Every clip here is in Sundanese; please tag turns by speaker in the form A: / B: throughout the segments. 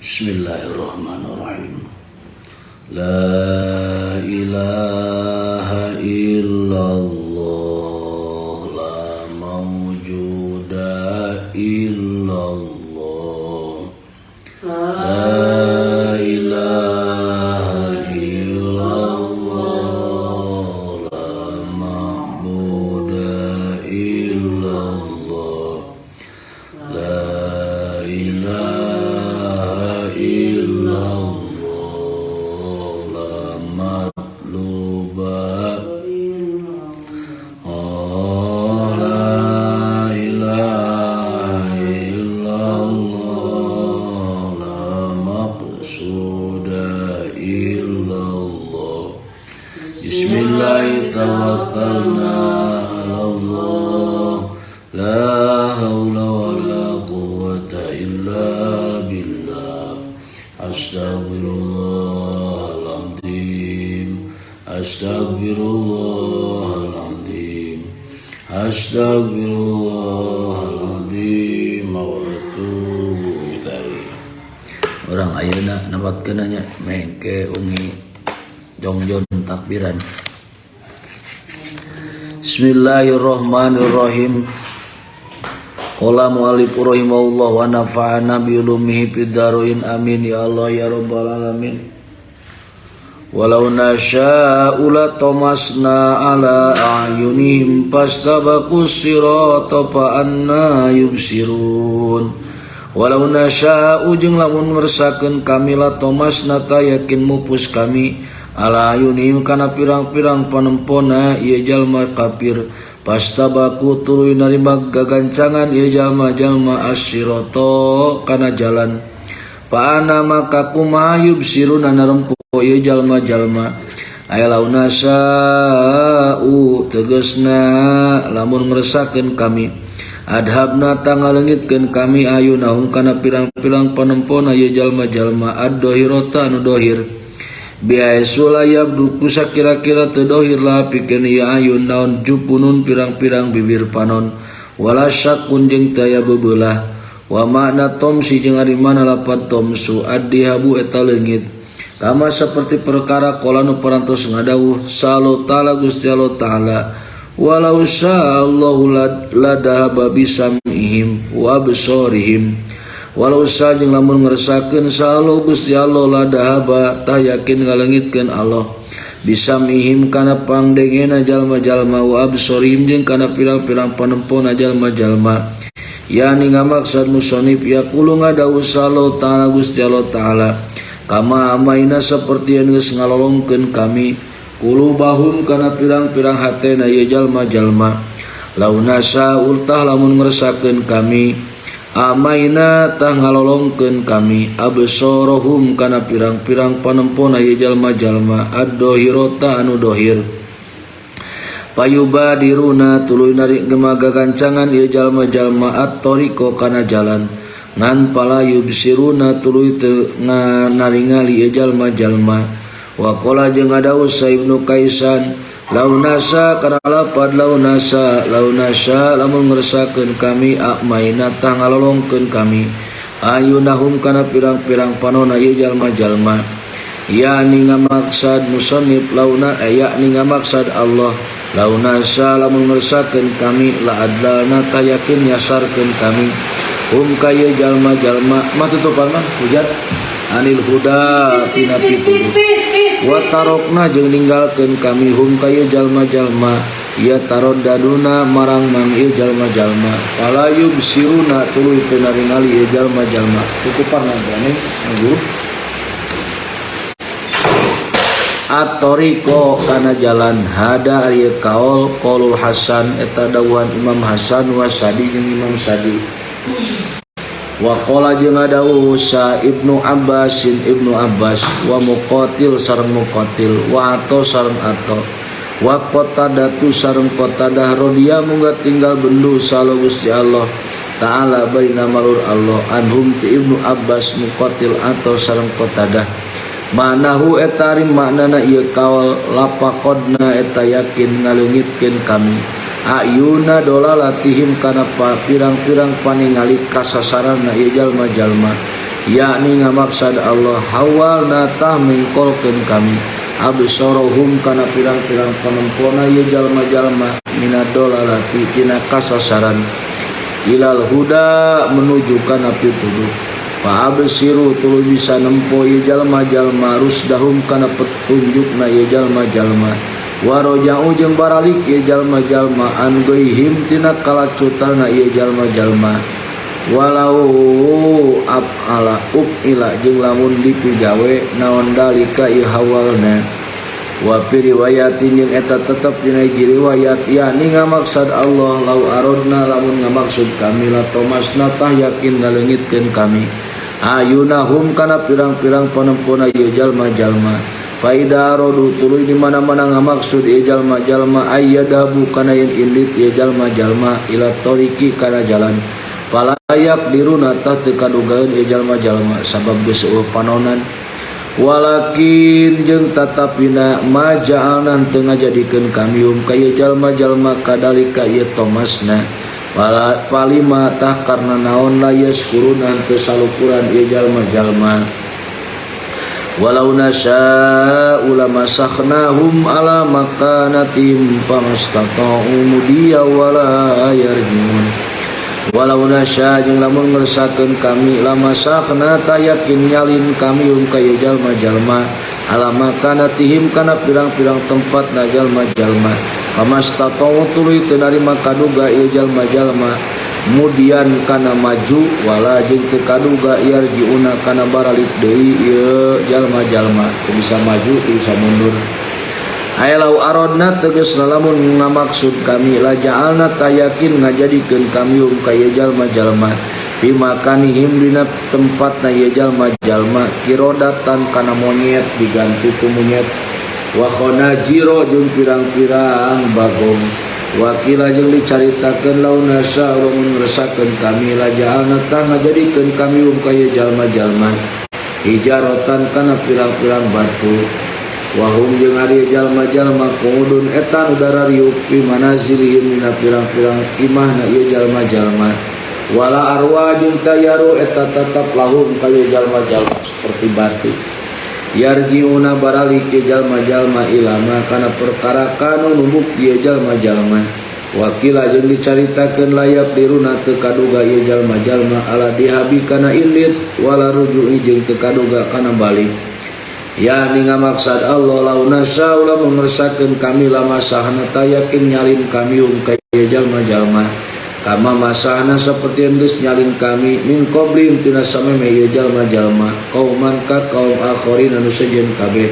A: Bismillahirrahmanirrahim. La ilaha illallah, la mawjuda illallah. La ilaha illallah, la ma'buda illallah. La ilaha illallah, la matluba. Oh, la ilaha illallah, la maqsuda illallah. Bismillah tawakkalna ala Allah, la hawla wa la quwwata illa billah. Astagfirullahaladzim, astagfirullahaladzim, astagfirullahaladzim wa atubu ilaih. Urang ayeuna nembatkeun nya mengke umi jongjon takbiran. Bismillahirrahmanirrahim. Qala mu'allif rahimahullah wa nafa'ana bi ulumihi fid dharain, amin ya Allah ya rabbal alamin. Walau nasya'u la tamasna ala a'yunihim fastabaqus sirata fa anna yubsirun. Walau nasya'u jeung lamun ngersakeun kami la tamasna ta yakin mupus kami ala ayunihim kana pirang-pirang panempona ieu jalma kafir, pastabaku tuluy narima gagancangan ieu jalma-jalma as-sirata kana jalan, fa ana maka kumaha yubsiruna narempo ieu jalma-jalma. Aya launa nasa'u tegasna lamun ngresakeun kami, adhabna tangaleungitkeun kami ayunahum kana pirang-pirang panempona ieu jalma-jalma ad-dohirata anu dohir, biaisu la yabdu kusakira-kira teu dohir lah pikeun ieu ayun naon jupunun pirang-pirang bibir panon, wala syakun jeung teu aya beubelah. Wa makna tomsi jeung ari mana lapad tomsu addihabu eta leungit, kama seperti perkara qala nu parantos ngadawuh Allahu ta'ala Gusti Allah ta'ala, walau sya'allahu ladahaba bisam'ihim wa absarihim. Walau sa jeung lamun ngersakeun Allahu Gusti Allah ladahaba tah yakin ngaleungitkeun Allah bisam'ihim kana pangdengena jalma-jalma wa absarihim jeung kana pirang-pirang panempona jalma-jalma. Yani ngamaksad musonif yaqulu ngadawuh Allahu ta'ala Gusti Allah ta'ala, kama amaina seperti yang geus ngalolongkeun kami kulubahum kana pirang-pirang hatena ieu jalma-jalma. Launa ultah lamun ngersakeun kami amaina tah ngalolongkeun kami absarahum kana pirang-pirang panempona ieu jalma-jalma ad-dohirata anu dohir, payubadiruna tuluy nari gemagagancangan ieu jalma-jalma at-tariqa kana jalan, ngan pala yubsiruna tuluy teu naringali ieu jalma-jalma. Wa qala jeung ngadawuh sa Ibnu Kaisan, launasa kana lapad launasa, launasa lamun ngersakeun kami amaina tah ngalolongkeun kami ayunahum kana pirang-pirang panona ieu jalma-jalma. Yani ngamaksad musannif launa, yakni ngamaksad Allah launasa lamun ngersakeun kami la adlalna tah yakin nyasarkeun kami hum ka ieu jalma-jalma. Mah tutupan mah hujat anil huda tina pituduh, wa tarokna jeung ninggalkeun kami hum ka ieu jalma-jalma ya taroddaduna marang mang ieu jalma-jalma, fala yubsiruna tuluy teu naringali ieu jalma-jalma. Tutupan mah guru at-tariqo kana jalan. Hada ari kaul qaulul Hasan eta dawuhan Imam Hasan wa Sadi jeung Imam Sadi. Wa qala jeung ngadawuh sa Ibnu Abbasin Ibnu Abbas wa Muqatil sareng Muqatil wa Ato sareng Ato wa Qatadatu sareng Qatadah rodiya mungga tinggal bendu salo Gusti Allah ta'ala baina malur Allah anhum ti Ibnu Abbas Muqatil Ato sareng Qatadah. Manahu eta ari maknana ieu kaul lapaqadna eta yakin ngaleungitkeun kami ayuna dolalatihim kana pirang-pirang paningali kasasaranna ieu jalma-jalma. Yakni ngamaksad Allah hawalna tah mengkolkeun kami absarahum kana pirang-pirang panempona ieu jalma-jalma minad dolalati tina kasasaran ilal huda menuju kana pituduh. Fa absiru tuluy bisa nempo ieu jalma-jalma rusdahum kana petunjukna ieu jalma-jalma waroja'u jeung baralik ieu jalma-jalma an goihim tina kalacutanna ieu jalma-jalma. Walau af'ala ila jeung lamun dipigawe naon dalika ieu hawalna. Wa fi riwayatin jeung eta tetep dina hiji riwayat yakni ngamaksad Allah lau arodna lamun ngamaksud kami la tomasna tah yakin ngaleungitkeun kami ayunahum kana pirang-pirang panempona ieu jalma-jalma. Faida arodu tuluy di mana-mana ngamaksud ieu jalma-jalma ayyadabu kana yen indit ieu jalma-jalma ila tariqi kana jalan palayak diruna tah teu kadugaeun ieu jalma-jalma sabab geus eueuh panonan. Walakin jeung tatapina ma ja'alna teu ngajadikeun kami hum ka ieu jalma-jalma kadalika ieu tomasna. Palima tah karna naon la yaskuruna teu salukuran ieu jalma-jalma. Walau nasya'u lamasakhnahum ala makanatihim famastata'u mudiya wala yarji'un. Walau nasya jeung lamun ngersakeun kami lamasakhna ta yakin nyalin kami hum ka ieu jalma-jalma ala makanatihim kana pirang-pirang tempat na jalma-jalma. Famastata'u tuluy teu narima kaduga ieu jalma-jalma mudian kana maju wala jeung teu kaduga yarjiuna kana baralik deui ieu jalma-jalma teu bisa maju teu bisa mundur. Aya lau arodna tegasna lamun ngamaksud kami la ja'alna ta yakin ngajadikeun kami hum ka ieu jalma-jalma fi makanihim dina tempatna ieu jalma-jalma kirodatan kana monyet diganti ku monyet wa khanajiro jeung pirang-pirang bagong. Wakila jeung dicaritakeun laun nasa lamun ngresakeun kami la ja'alna tah ngajadikeun kami hum ka ieu jalma-jalma hijaratan kana pirang-pirang batu. Wahum jeung ari jalma-jalma qudun eta udara riuk fi manazilihim dina pirang-pirang imahna ieu jalma-jalma. Wala arwa jeung tayaru eta tetap lahum ka ieu jalma-jalma seperti batu. Yarjiuna baralik ieu jalma-jalma ilama kana perkara kanu numbuk ieu jalma-jalma. Wakila jeung dicaritakeun layak diruna teu kaduga ieu jalma-jalma ala dihabi kana indit wala ruju'i jeung teu kaduga kana balik. Ya ni ngamaksad Allah lau nasa lamun ngersakeun kami lamasahna ta yakin nyalin kami hum ka ieu jalma-jalma kama masahna saperti geus nyalin kami min qablim tina sameme ieu jalma-jalma qauman ka kaum akharin anu sejen kabeh.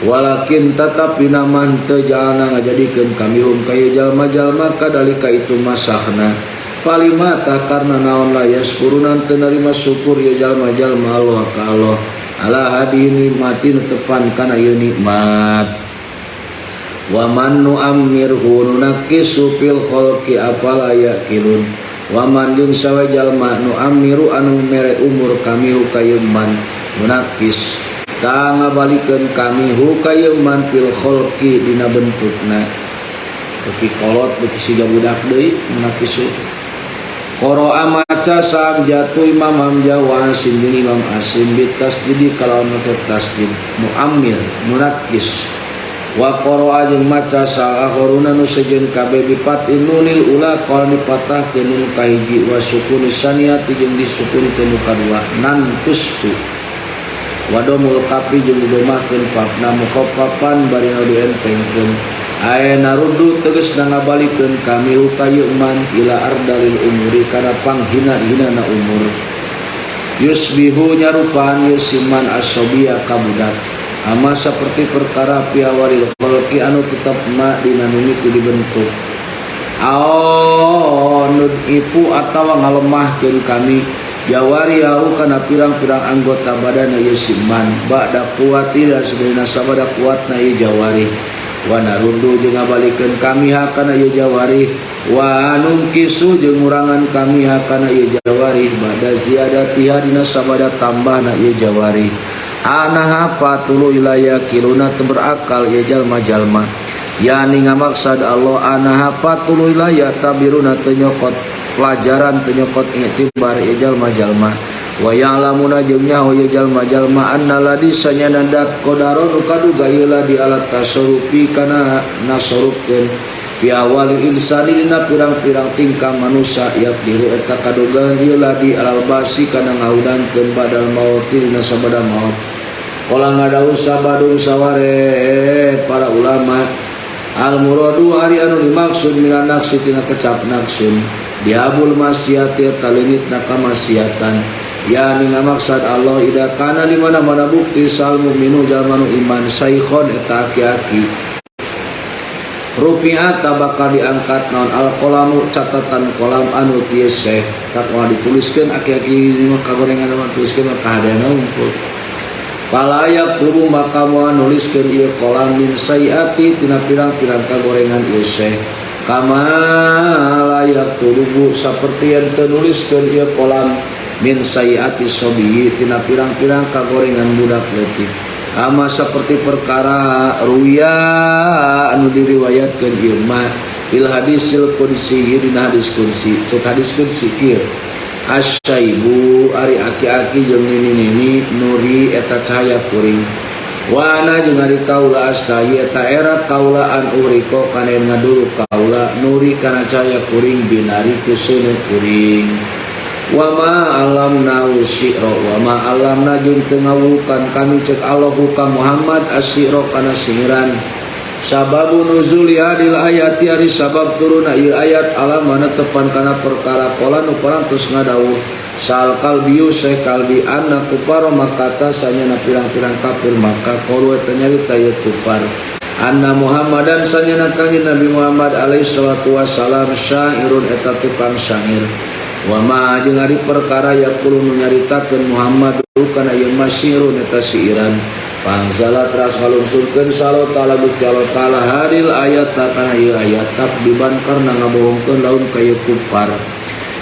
A: Walakin tatapina man teu jalana ngajadikeun kami hum ka ieu jalma-jalma kadalika itu masahna. Palima tah karna naon la yaskuruna teu narima syukur ieu jalma-jalma Allah ka Allah ala hadi nikmati tepan kana ieu nikmat. Wa man nu'ammirhu nunakisu fil khalqi afala yaqilun. Wa man jeung sawe jalma nu'ammiru anu mere umur kami hu ka ieu man nunakis ta ngabalikeun kami hu ka ieu man fil khalqi dina bentukna beuki kolot beuki siga budak deui nunakisu. Qara'a maca sam jatuh Imam Hamzah wa Asim bin Imam Asim bitasdidi kalawan make tasdid muammir munakis. Wa qara'a jeung maca sa'akharuna nu sejen kabeh bipat nunil ula qala dipatahkeun nun kahiji wa sukuni saniati jeung disukunkeun nu kadua nan kustu. Wa domul kafi jeung didomahkeun papna mukhaffafan bari nu dientengkeun. Aya naruddu tegasna ngabalikeun kami ka ieu man ila ardalil umuri kana panghina-hinana umur. Yusbihu nyarupaan ieu siman asobia ka budak ama saperti perkara piawalil khalqi anu tetep ma dina mimiti dibentuk. Aonud ipu atawa ngalemahkeun kami jawariyahu kana pirang-pirang anggota badan ieu siman ba'da quwati dan sadayana sabada kuatna ieu jawari. Wa naruddu jeung ngabalikeun kami hakana ieu jawari wa nungkisu jeung ngurangan kami hakana ieu jawari ba'da ziyadatiha dina sabada tambahna ieu jawari. Anaha patulu ilaya kiluna teu berakal ieu jalma-jalma. Yani ngamaksad Allah anaha patulu ilaya tabiruna teu nyokot pelajaran teu nyokot iktibar ieu jalma-jalma. Wa ya'lamuna jeung nyaho ieu jalma-jalma anna ladi sanyana qadaro nu kaduga ieu ladi alat tasarufi kana nasarufkeun fi awalil insani dina pirang-pirang tingkah manusia yaqdiru eta kadugaan ieu ladi alal basi kana ngahudangkeun badal maut dina sabada maut. Qala ngadawuh sabadum saware para ulama al muradu ari anu dimaksud minan naksi tina kecap naksun dihabul maksiat eta leungitna kamaksiatan ya ngamaksad Allah ida kana di mana-mana bukti sal mukminu jalma nu iman saikhon eta aki-aki rupiah bakal diangkat naon al qolamu catatan kolam anu tieu syekh takwa dituliskeun aki-aki mah kagorengan mah tuliskeun mah kahadeana unggul palayak tubuh maka moal nuliskeun ieu kolam min sayiati tina pirang-pirang kagorengan ieu syekh kama layak tubuh saperti yang teu nuliskeun ieu kolam min sayiati sobi tina pirang-pirang kagorengan budak leutik kama seperti perkara ruya anu diriwayatkeun ieu mah fil hadisil qudsi dina hadis qudsi. Cek hadis qudsi kieu asyaibu ari aki-aki jeung nini-nini nuri eta cahaya kuring wa ana jeung ari kaula astahi eta era kaula an uriko kana ngaduru kaula nuri kana cahaya kuring binari ku seuneu kuring. Wa ma alamna syi'ra wa ma alamna jeung teu ngawulukan kami cek Allahu ka Muhammad asyira kana singiran. Sababu nuzuli hadil ayati ari sabab turunna ieu ayat alamana tepan kana perkara qala nu parantos ngadawuh sal kalbiyu syekh kalbi anna kufar makata sanyana pirang-pirang kafir maka qalu eta nyarita ieu kufar anna Muhammadan sanyana kanjeng Nabi Muhammad alaihi salatu wassalam syairun eta tukang syair. Wa ma jeung ari perkara yaqulu nu nyaritakeun Muhammad kana ieu masirun eta siiran. Pangzala teras ngalungsurkeun salo ta'ala Gusti Allah ta'ala hadil ayat kana ieu ayat takdiban karna ngabohongkeun laun ka ieu kufar.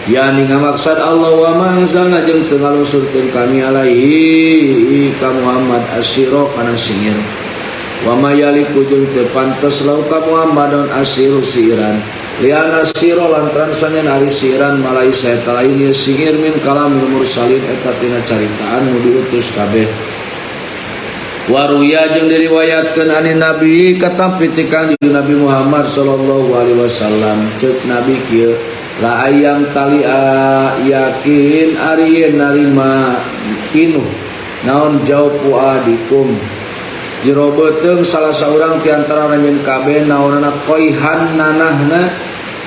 A: Yani ngamaksad Allah wa ma anzalna jeung teu ngalungsurkeun kami alaihi ka Muhammad asyira kana singir. Wa ma yaliku jeung teu pantes lau ka Muhammadon asyiru siiran. Liana siro lantaran sanyana ari siiran malaisa eta lain ieu singir min kalamil mursalin eta tina caritaan nu diutus kabeh. Waruya jeung diriwayatkeun ani Nabi katampi ti Kangjeng Nabi Muhammad sallallahu alaihi wasallam ceuk Nabi kieu la ayam talia yakin ari yen narima kinuh naon jauh adikum jero beuteung salah saurang ti antara ranjeun kabeh naonana qoihan nanahna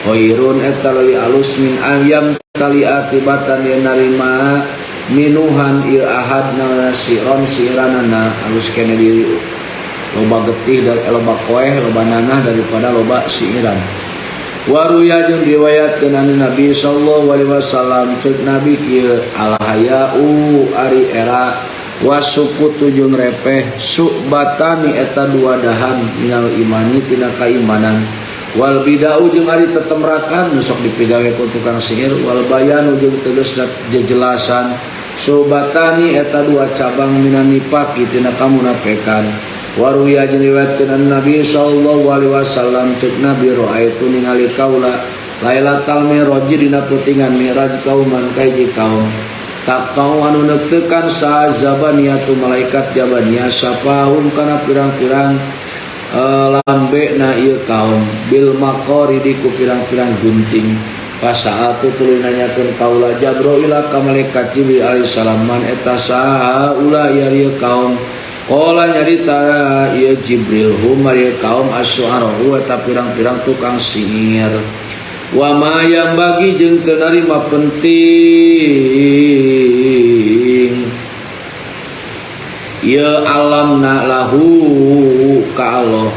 A: khairun eta leuwih alus min ayam talia tibatan yen narima minuhan ieu ahad naonana siron siranana alus kene diri loba getih dan loba koeh loba nanah daripada loba siiran. Waruya jeung riwayatkeun an Nabi sallallahu alaihi wasallam ceuk Nabi kieu al haya'u ari era wasukutu jeung repeh subatani eta dua dahan minal imani tina kaimanan wal bidau jeung ari tetemrakan nu sok dipigawe ku tukang sihir wal bayanu jeung tegas jejelasan subatani eta dua cabang minan nifaqi tina kamunafikan. Waruya jeung riwayatkeun an Nabi sallallahu alaihi wasallam ceuk Nabi raaitu ningali kaula lailatal mi'raj dina putingan mi'raj kauman ka hiji kaum taqtau anu neukeukan sa zabaniyatu malaikat jabaniyah sapahum kana pirang-pirang lambe na ieu kaum bil maqaridi ku pirang-pirang gunting. Pasaatu tuluy nanyakeun kaula Jibril ka malaikat Jibril alaihi salam man eta saha ula ieu kaum. Qala nyarita ieu Jibril hum ieu kaum asy'ara eta pirang-pirang tukang sihir. Wa ma yang bagi jeung teu narima penting ieu alamna lahu ka Allah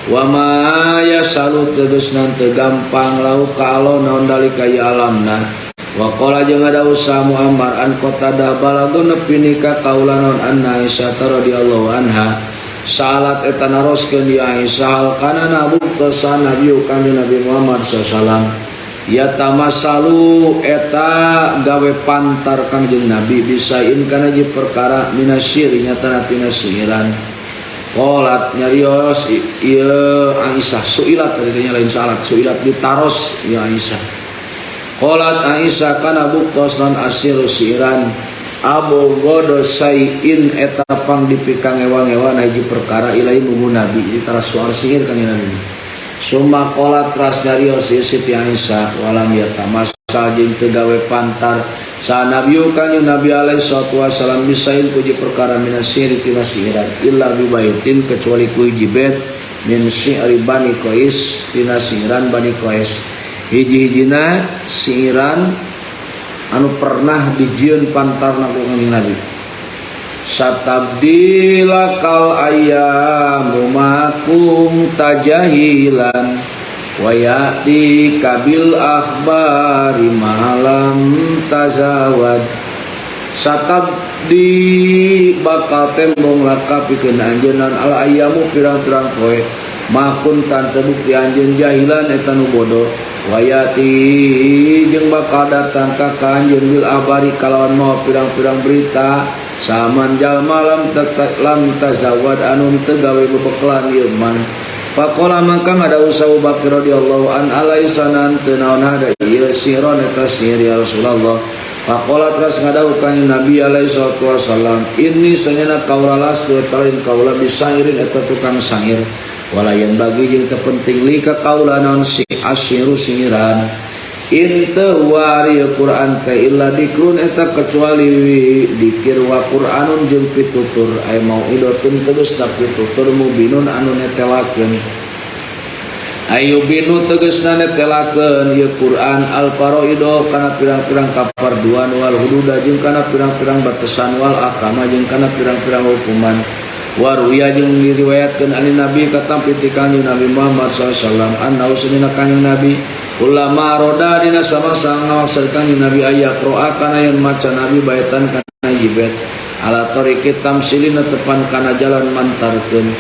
A: wa ma yasalu tegasna teu gampang lahu ka Allah naon dalika ieu alamna. Wa qala jeung ada usaha Muammar an Qatadah balagun nepi nikah kaula naon anna Aisyah radhiyallahu anha salat eta naroskeun di Aisyah hal kana nabuktosan Nabi kanjeng Nabi Muhammad sallallahu alaihi wasallam ya tamasalu eta gawe pantar kanjeng Nabi bisain kana ji perkara minasyir nyatana tina sihiran. Qolat nyarios ieu Aisyah suilat tadinya lain salat suilat ditaros ieu Aisyah. Qalat Aisyah kana buktos non asiru siiran abu godo sayin eta pang dipikang ewang-ewan hiji perkara ilahi bubu nabi teras soal sihir kan nabi. Summa qalat ras nyarios Siti Aisyah walam yatamasal jeung teu gawe pantar sa nabiyu kanjeng Nabi alaihi salatu wasalam bisain puji perkara minas sihri tina sihiran illa bi baitin kecuali ku hiji bait min syi'ri Bani Qais tina sihiran Bani Qais. Hiji-hijina siiran anu pernah dijieun pantarna ku kanjeng Nabi. Satabdila kal ayyamu makum tajahilan wa ya'ti kabil akhbari malam tazawad. Satabdi bakal tembong laka pikeun anjeun al ayyamu pirang-pirang poe makun tan tebukti anjeun jahilan eta nu bodoh. Wayati jeung bakal datang ka kanjeun bil abari kalawan mawa pirang-pirang berita saman jalma lam lam tazawad anu teu gawe bebeklan ieu man. Faqala mangka ngadawuh Abu Bakar radhiyallahu an alaisanan teu naon hada ieu sihron eta sihir ya Rasulullah. Faqala teras ngadawuh kanjeng Nabi alaihi salatu wasallam inni sanyana kaula lastu eta lain kaula bisairin eta tukang sangir. Walayan bagi jeung teu penting li ka kaula naon si asyiru singiran. Inte wari Quran teh illa dikrun eta kecuali dikir wa Quranun jeung pitutur ay mauidotun tegasna pitutur mubinun anu netelakeun. Ayu binu tegasna netelakeun ieu Quran al faraido kana pirang-pirang kaparduan wal hududa jeung kana pirang-pirang batasan wal ahkama jeung kana pirang-pirang hukuman. Waruya jeung diriwayatkeun ani Nabi katampi ti Kanjeng Nabi Muhammad sallallahu alaihi wasallam annahu sunna Kanjeng Nabi ulama roda dina samangsa ngamaksud Kanjeng Nabi aya qira'a kana yen maca Nabi baitan kana jibet ala tariqi tamsilina tepan kana jalan mantarkeun.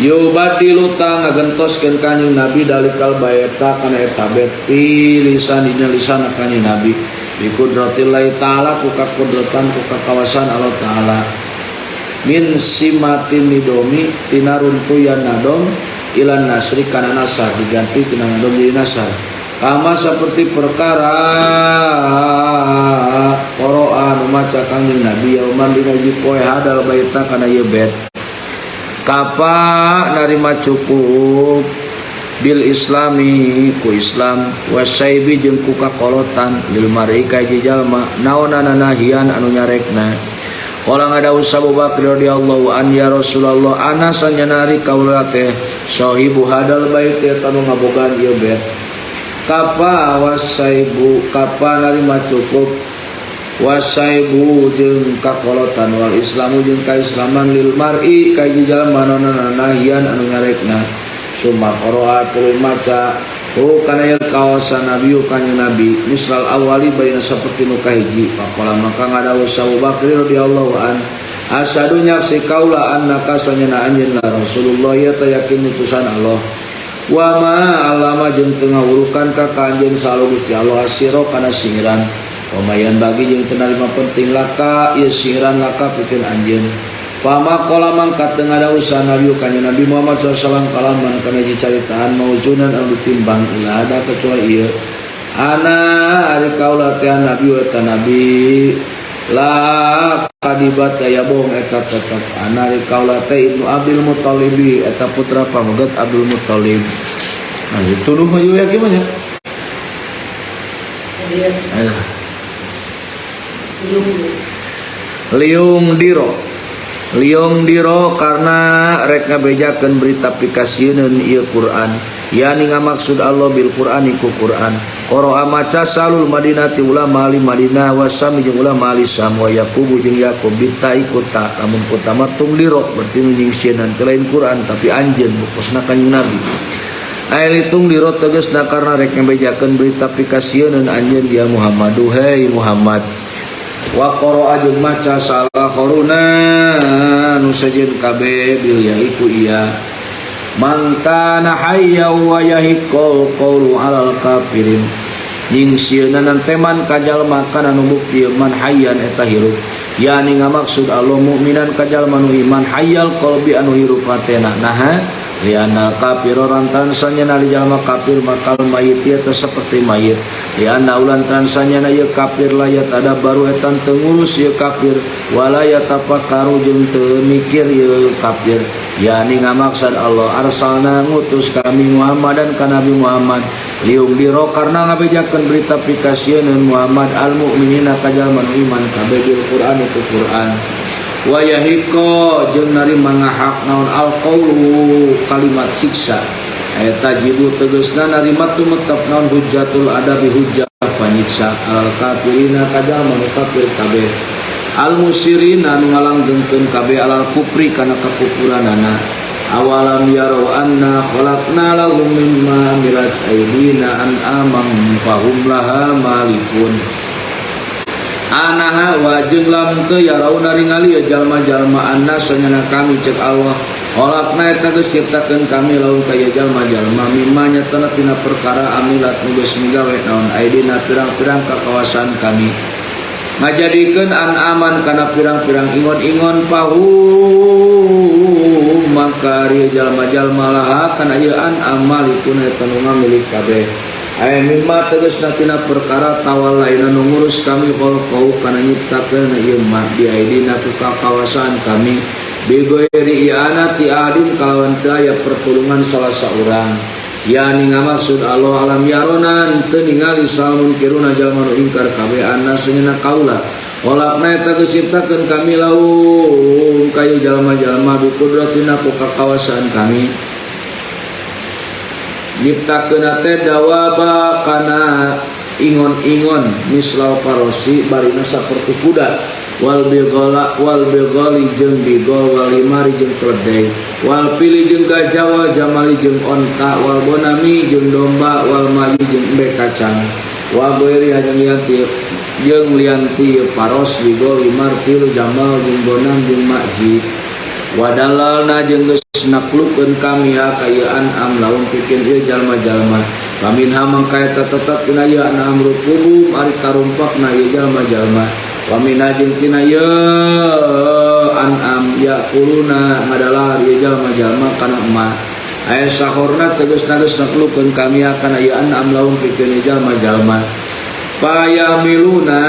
A: Yubadilu ta ngagentoskeun Kanjeng Nabi dalikal baita kana eta bait fi lisan dina lisan Kanjeng Nabi bi qudratillahi ta'ala ku kakudratan ku kakawasan Allah ta'ala min simatin nidomi tina runtuyan nadom ilan nasri kana nasar diganti tina nadom jadi nasar kama seperti perkara qara'a nu maca Kanjeng Nabi yauman dina hiji poe hadal baita kana ieu bait kapa narima cukup bil islami ku Islam wasaibi jeung ku kakolotan lil mar'i ka hiji jalma naonana nahian anu nyarekna. Qala ngadawuh Abu Bakar radhiyallahu an ya Rasulullah ana sanyanari kaula teh sahibu hadal bait eta nu ngabogaan ieu bait kapa wasaibu kapa narima cukup wasaibu jeung kakolotan wal islamu jeung kaislaman lil mar'i ka hiji jalma naonana nahian anu nyarekna. Summa qara'a tuluy maca oh kana ieu kawasan nabi kanjeng Nabi misral awali baina saperti nu kahiji. Faqala maka ngadawuh Abu Bakar radhiyallahu an asyhadu nyaksi kaula annaka sanyana anjeun la Rasulullah ya ta yakin utusan Allah wa ma alama jeung teu ngawurukan ka kanjeun salu Gusti Allah asira kana sihiran pamayan bagi jeung teu narima penting laka ieu sihiran laka pikeun anjeun. Fama qala mangka teu ngadawuh Nabi kanjeng Nabi Muhammad sallallahu alaihi wasallam kalaman kana hiji caritaan maujunan anu ditimbang ila ada kecuali ieu ana ari kaula teh nabi wa ta nabi la kadibat ya bohong eta tetep ana ari kaula teh Ibnu Abdul Muthalib eta putra pamegat Abdul Muthalib. Nah itu duh ieu ya gimana? Ayo. Liung diro Liung diro karena rek ngabejakeun berita pikasieun ieu Quran yani ngamaksud Allah bil Qur'ani ku Quran qara'a maca salul Madinati ulama li Madinah wasami jeung ulama li Sam wa Yaqubu jeung Yaqub bitai kota lamun kota mah tung diro berarti nu nyingsieunan teh lain Quran tapi anjeun bukosna kanjeng Nabi ai tung diro tegasna karena rek ngabejakeun berita pikasieun anjeun dia Muhammadu hei Muhammad. Wa qara'a jeung maca salah khoruna nu sejen kabeh bil yaiku iya man kana hayya wa yahiqul qawlu alal kafirin nyingsieunan teman ka jalma kana nu bukti man hayyan eta hirup yani ngamaksud Allah mukminan ka jalma nu iman hayyal qalbi anu hirup hatena naha Liana kafir lantaran sanyana di jalma kafir bakal mayit ieu teh saperti mayit. Liana ulantaran sanyana ieu kafir layat ada baru etan teu ngurus ieu kafir walaya tafakkaru jeung teu mikir ieu kafir. Yani ngamaksad Allah arsalna ngutus kami Muhammadan ka Nabi Muhammad liung diro karena ngabejakeun berita pikasieun Muhammad al mukminina ka jalma nu iman kabeh bil Quran itu Quran. Wa yahiqo jeung narima ngahak naon alqaulu kalimat siksa eta jibu tegasna narima tumetep naon hujjatul adabi hujjah panyiksa al kafirina ka jalma nu kafir kabeh al musirina nu ngalanggengkeun kabeh alal kufri kana kakufuranana awalam yarau anna khalaqna lahum mimma amilat aydina an'amam fahum laha malikun. Anaha wa jeung lamun teu yarau naringali jalma-jalma anna sanyana kami cek Allah khalaqna eta geus ciptakeun kami laun ka ieu jalma-jalma mimma nyatana tina perkara amilat nu geus migawe naon aidina pirang-pirang kakawasan kami ngajadikeun an'aman kana pirang-pirang ingon-ingon pahum maka ieu jalma-jalma laha kana ieu an'am malikun eta nu ngamilik kabeh. Aya mimma tegasna tina perkara tawalaina nu ngurus kami khalqau kana nyiptakeun ieu mah bi aidina ku kakawasan kami bigoiri i'anati ahadin kalawan teu aya pertulungan salah saurang. Yani ngamaksud Allah alam yaronan teu ningali salmun kiruna jalma nu ingkar kabeh anna sanyana kaula khalaqna eta geus ciptakeun kami laum kayu jalma-jalma bi kudratina ku kakawasan kami nyiptakeun teh dawaba kana ingon-ingon mislal parosi barina saperti kuda wal bighala wal bighali jeung bigol wal limari jeung keledai wal pili jeung gajah wal jamali jeung onta wal bonami jeung domba wal mayi jeung embe kacang wa ghairi jeung lian ti paros bigol limar pil jamal jeung bonam jeung makji wadalalna jeung geus naklukeun kami ha kayaan am laun pikeun ieu jalma-jalma paminha mangka eta tetep tina ieu an'am rukubum ari karumpakna ieu jalma-jalma paminha jeung tina ieu an'am yaquluna ngadalahar ieu jalma-jalma kana emak aya sahorna tegasna geus naklukeun kami ha kana ieu an'am laun pikeun ieu jalma-jalma payamiluna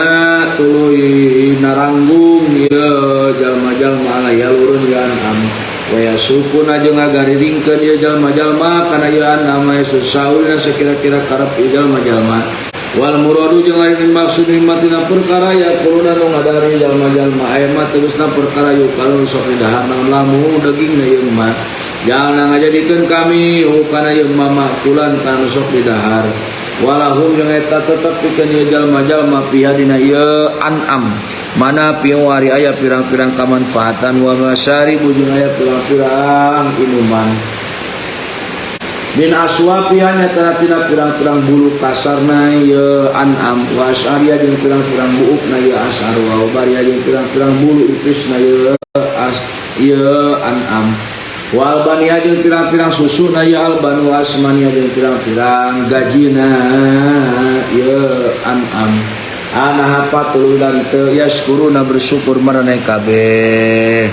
A: tuluy naranggung ieu jalma-jalma alaya lurun ieu an'am waya sukuna jeung ngagariringkeun ieu jalma-jalma kana ieu an'am susaulna sakira-kira karep ieu jalma-jalma wal muradu jeung ari maksud nikmatina perkara ya kuluna nu ngadari jalma-jalma aya mah tegasna perkara yukalun sok didahar naon lamu dagingna ieu mah jalna ngajadikeun kami kana ieu mah makulan kana sok didahar walahum jeung eta tetep pikeun ieu jalma-jalma piha dina ieu an'am mana piwari aya pirang-pirang kamanfaatan wa masyarib jeung aya pirang-pirang inuman min aswafiha nyata tina pirang-pirang bulu kasarna ieu an'am wa asyaria jeung pirang-pirang buukna ieu asar wa baria jeung pirang-pirang bulu ipisna ieu as ieu an'am wal bania jeung pirang-pirang susuna ieu alban wa asmania jeung pirang-pirang gajina ieu an'am ana hapatul dan teu yaskuruna bersyukur maraneh kabeh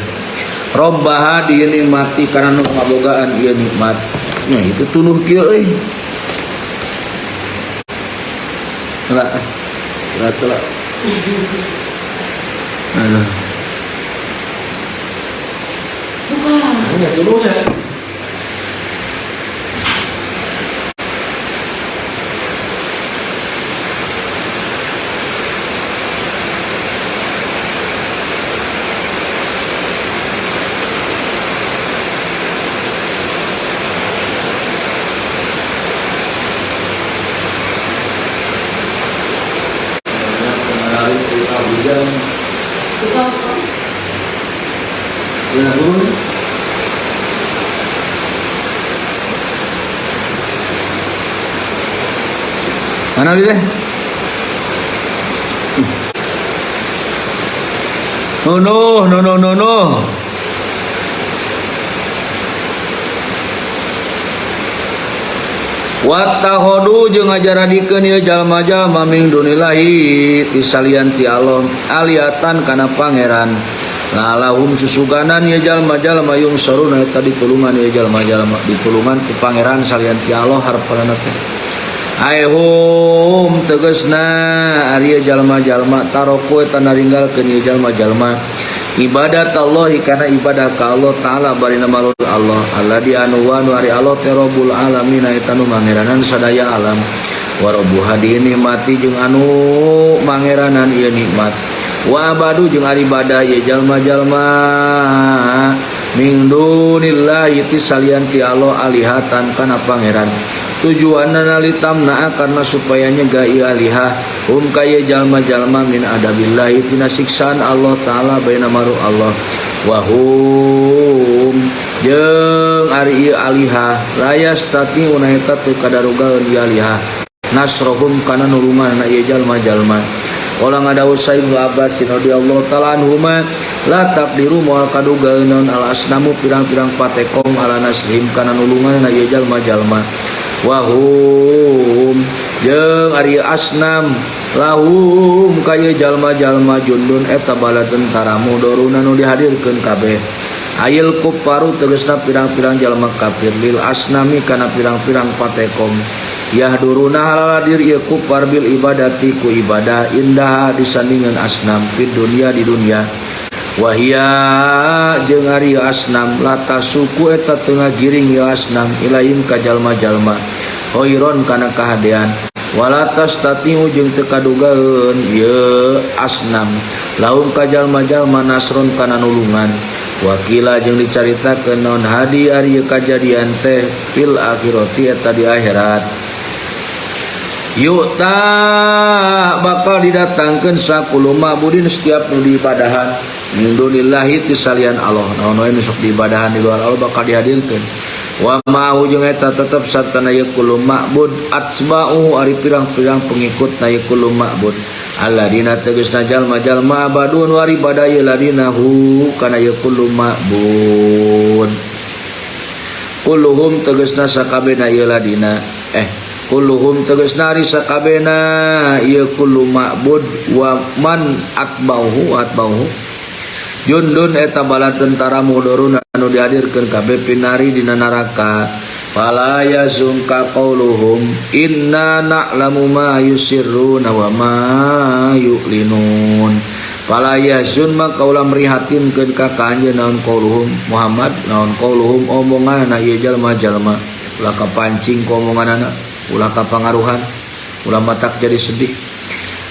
A: robbaha dinikmati kana nu ngabogaan ieu nikmat nya itu tunuh kieu euy lah lah aduh bukan tunuhnya. Mana dia? No no no no no no. Wattahodu jeung ngajaradikeun ieu jalma-jalma min dunillahi ti salian ti Allah aliatan kana pangeran. Lalahum susuganan ye jalma-jalma yungsaruna eta ditulungan ye jalma-jalma ditulungan ku pangeran salian ti Allah hareupanana teh. Aihum tegasna ari jalma-jalma taroku eta naringgalkeun ye jalma-jalma ibadat Allah kana ibadah ka Allah taala barina malur Allah alladzi anu wa nu ari Allah teh Rabbul alamin eta nu mangeranan sadaya alam wa rabbu hadhihi nikmati jeung anu mangeranan ieu nikmat wa abadu jeung ari ibadah ye jalma-jalma min dunillahi ti salian ti Allah alihatan kana pangeran tujuanna litamna karena supaya nyegah ieu alihah hum ka ye jalma-jalma min adabillahi tina siksaan Allah taala baina maru Allah wa hum jeung ari ieu alihah layastati una eta teu kadarugaeun ieu alihah nasrohum kana nulungan ieu jalma-jalma. Ola ngadawu Ibnu Abbas radhiyallahu ta'ala anhuma la taqdiru moal kadugaeun naon al asnamu pirang-pirang patekong ala nasrihim kana nulungan ieu jalma-jalma wahum jeung ari asnam lahum ka ieu jalma-jalma jundun eta bala tentara mudoruna nu dihadirkeun kabeh ayil kufaru tegasna pirang-pirang jalma kafir lil asnami kana pirang-pirang patekong yahduruna haladir ieu kufar bil ibadati ku ibadah indah disandingan asnam fid dunya di dunya wahia jeung ari asnam latasuku eta teu ngagiring ieu asnam ilaihim ka jalma-jalma khairon kana kahadean wala tastatiu jeung teu kadugaeun ieu asnam lahum ka jalma-jalma nasron kana nulungan wakila jeung dicaritakeun naon hadi ari kajadian teh fil akhirati eta di akhirat yukta bakal didatangkeun sakulu ma'budin setiap nu diibadahan min dunillahi ti salian Allah naon wae nu sok diibadahan di luar Allah bakal dihadirkeun wa ma'hu jeung eta tetep sartana ieu kullu ma'bud atsba'u ari pirang-pirang pengikut na ieu kullu ma'bud alladina tegasna jalma-jalma abadun wa ibadah ieu ladina hu kana ieu kullu ma'bud kulluhum tegasna sakabehna ieu ladina kulluhum tegasna ari sakabehna ieu kullu ma'bud wa man atba'uhu atba'uhu jundun eta bala tentara mudoruna anu dihadirkeun kabeh pinari dina neraka fala yazunka qauluhum inna na'lamu ma yusirruna wa ma yu'linun fala yazun maka ulah mrihatinkeun ka anjeun naon qauluhum Muhammad naon qauluhum omonganna ieu jalma-jalma ulah kapancing ku omonganana ulah kapangaruhan ulah matak jadi sedih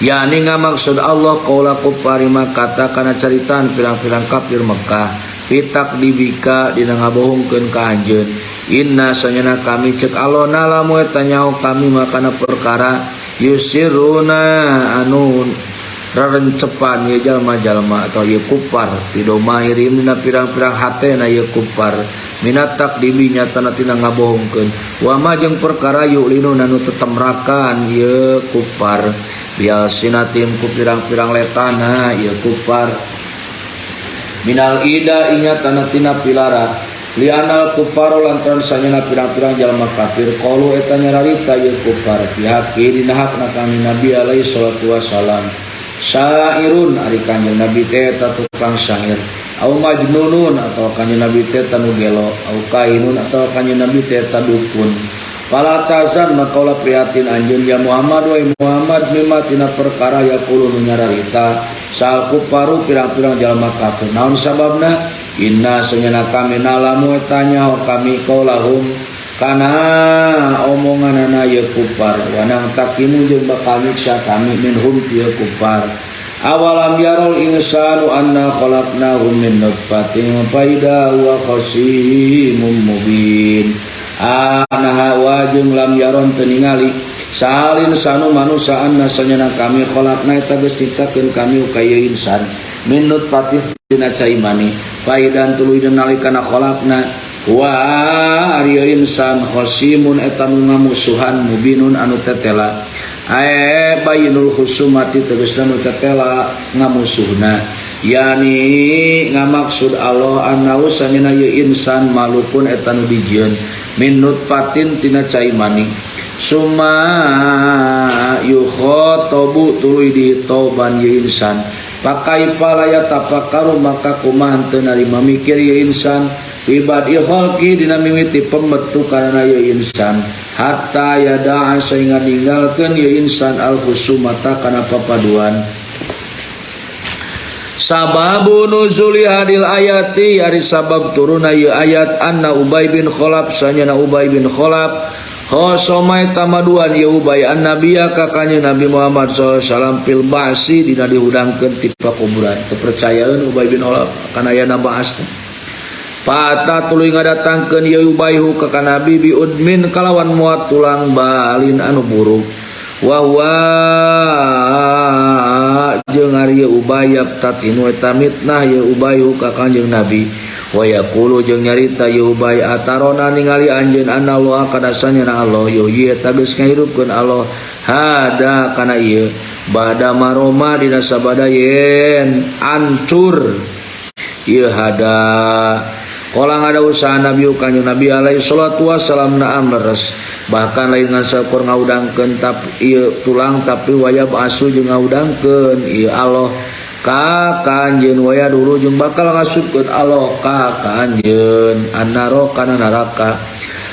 A: yakni ngamaksud Allah qaula kufari kata kana caritaan pirang-pirang kafir Mekah pitak dibika dina ngabohongkeun ka anjeun inna sanyana kami cek Allah nalamu eta nyaho kami makana perkara yusiruna anu rarencepan ye jalma-jalma atau ye kufar pidomairim dina pirang-pirang hatena ye kufar minat takdibi nyatana tina ngabohongkeun wa ma jeung perkara yu'linu anu tetemrakan ye kufar bialsinatim ku pirang-pirang letana ye kufar minal ida inyatana tina pilara lianal kufar lantaran sanyana pirang-pirang jalma kafir qalu eta nyararita ye kufar pihaki dina hakna kanjeng Nabi alaihi salatu wasalam syairun ari kanjeng Nabi teh eta tukang syair au majnunun atau kanjeng Nabi teh nu gelo au kainun atau kanjeng Nabi teh dukun fala tazan maka ulah prihatin anjeun ya Muhammad wa Muhammad mimma tina perkara yaqulu nu nyararita sal kufaru pirang-pirang jalma kafir naon sababna inna sanyana kami nalamu eta nyaho kami qaulahum kana omonganana ye kufar wanang takimu jeung bakal nyiksa kami minhum ti kufar awalam yarul insanu anna khalaqnahu min nutfatin fa idza huwa khasimun mubin anaha wajeng lam yaron teu ningali salin sanu manusa anna sanyana kami khalaqna eta geus ciptakeun kami ka ieu insan min nutfatin tina cai mani faidan tuluy nalikana khalaqna wa ari insan khasimun eta nu ngamusuhan mubinun anu tetela ae bayinul khusumati tegasna nu tetela ngamusuhna yani ngamaksud Allah annahu sanyana ieu insan malukun eta nu dijieun min nutfatin tina cai mani summa yukhatabu tuluy ditoban ieu insan Pakaifa la yatafakkaru maka kumaha teu narima mikir ieu insan fi bad'i khalqi dina mimiti pembentukanna ieu insan hatta yada'a sehingga ninggalkeun ieu insan al khusumata kana papaduan. Sababu nuzuli hadil ayati ari sabab turuna ieu ayat anna Ubay bin Khalaf sanyana Ubay bin Khalaf khosomai tamaduan ieu Ubay an nabiyya ka kanjeng Nabi Muhammad sallallahu alaihi wasallam fil ba'si dina dihudangkeun ti pakuburan. Teu percayaeun Ubay bin Khalaf kana aya baas teh. Fata tuluy ngadatangkeun ieu Ubay hu ka Nabi bi udmin kalawan muat tulang balin anu buruk. Wa huwa jeung ari Ubay tatinu eta mitnah ieu Ubay ka Kanjeng Nabi. Wa yaqulu jeung nyarita ieu Ubay atarona ningali anjeun anna Allah kana sanyana Allah yuhyi eta geus ngahirupkeun Allah hada kana ieu bada maroma dina sabada yen ancur ieu hada. Qala ngada usaha Nabi kanjeng Nabi alaihi salatu wassalam na'am leres bahkan lain ngan saukur ngaudangkeun tapi ieu tulang tapi wayab asu jeung ngaudangkeun ieu Allah ka kanjeun waya dulu jeung bakal ngasupkeun Allah ka kanjeun annaro kana neraka.